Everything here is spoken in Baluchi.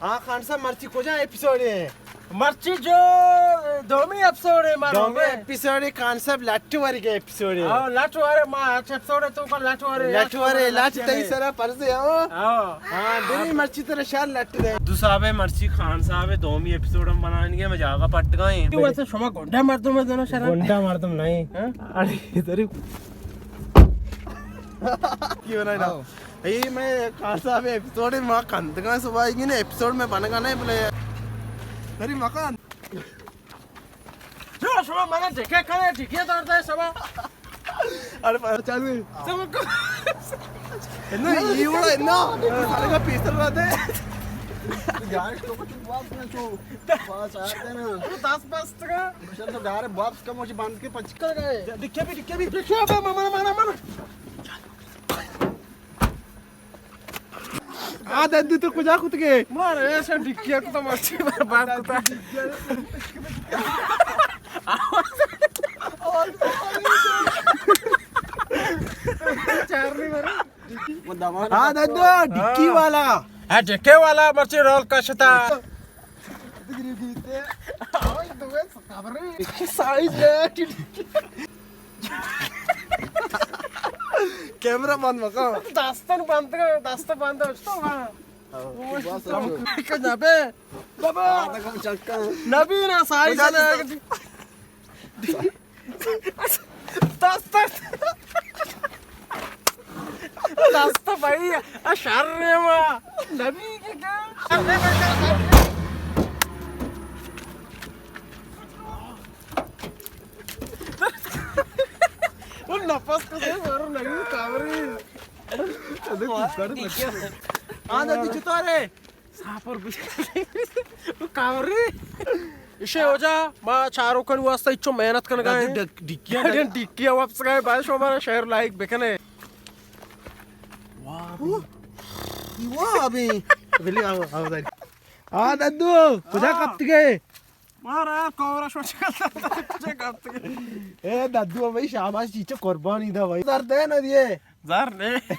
ہاں خان صاحب، مرچی کجا ایپیسوڈ ہے؟ مرچی جو دومی ایپیسوڈ ہے، مارو دومی ایپیسوڈ ہے خان صاحب، لٹ ورگے ایپیسوڈ ہے۔ ہاں، لٹ ورے، ما اچ ایپیسوڈ تو کا لٹ ورے، لٹ ورے، لٹ تئی سرا پرزے ہو۔ ہاں۔ ہاں، دری مرچی ترا شر لٹ دے۔ دو صاحب ہے مرچی خان صاحب ہے، دومی ایپیسوڈ ہم بنائیں گے، میں جاگا پٹ گئے ہیں۔ تو ویسے شما گنڈا مردم ہے، دونوں شرم۔ گنڈا مردم نہیں۔ ہاں؟ ارے، ادھر ہی۔ کی بنائے نا؟ اے میں خان صاحب ایپیسوڈ ما کندگاں، صبح آئی گی نا ایپیسوڈ میں بنگا نہیں بلے۔ تری مکان۔ جو شما منا ڈکے کرے، ڈکے دور دے شما۔ ارے پر چالو ہے۔ شما کو نا، یہ وڑا نا۔ سارے کا پیسل رہتے۔ یار، تو کو چپ باز نہ چو۔ باز آتے نا۔ دس بس تک۔ مشل تو ڈارے باکس کا مجھے باندھ کے پچ کر گئے۔ ڈکے بھی، ڈکے بھی۔ ڈکے بھی، مانا، مانا، مانا۔ آ ددو تو کجا کتگے؟ مار ایسا ڈکیا کو تو مرچی برباد کتا۔ چارلی برا۔ ہاں ددو، ڈکی والا۔ ہاں، ڈکے والا مرچی رول کشتا۔ سائز ہے۔ کیمرہ بند مکن۔ دستن بند کر، دست بند ہے، تو وہاں۔ کجا بے؟ بابا۔ نبی نا سائز ہے۔ دست، دست۔ دست بھائی، آ شر ہے ما۔ نبی کے کیا؟ وہ نفس کو دے، ضرور نہیں، کاوری۔ ہاں، دادی چطور ہے؟ ساپر گوش۔ کاوری۔ اشے ہو جا، ما چاروں کن واسطہ اچو محنت کنگا ہیں۔ ڈک-، ڈکیا ڈکیا واپس گئے، بھائی شو ہمارا شہر لائک بکنے۔ واہ۔ واہ، ابھی۔ بلی آو، آو داری۔ آ ددو، کجا کپت گئے؟ مارا یار کورا شو چکا چکا کپت گئے۔ اے ددو بھائی شاباش چیچو قربانی دا بھائی۔ درد ہے نا دیے۔ زر نے۔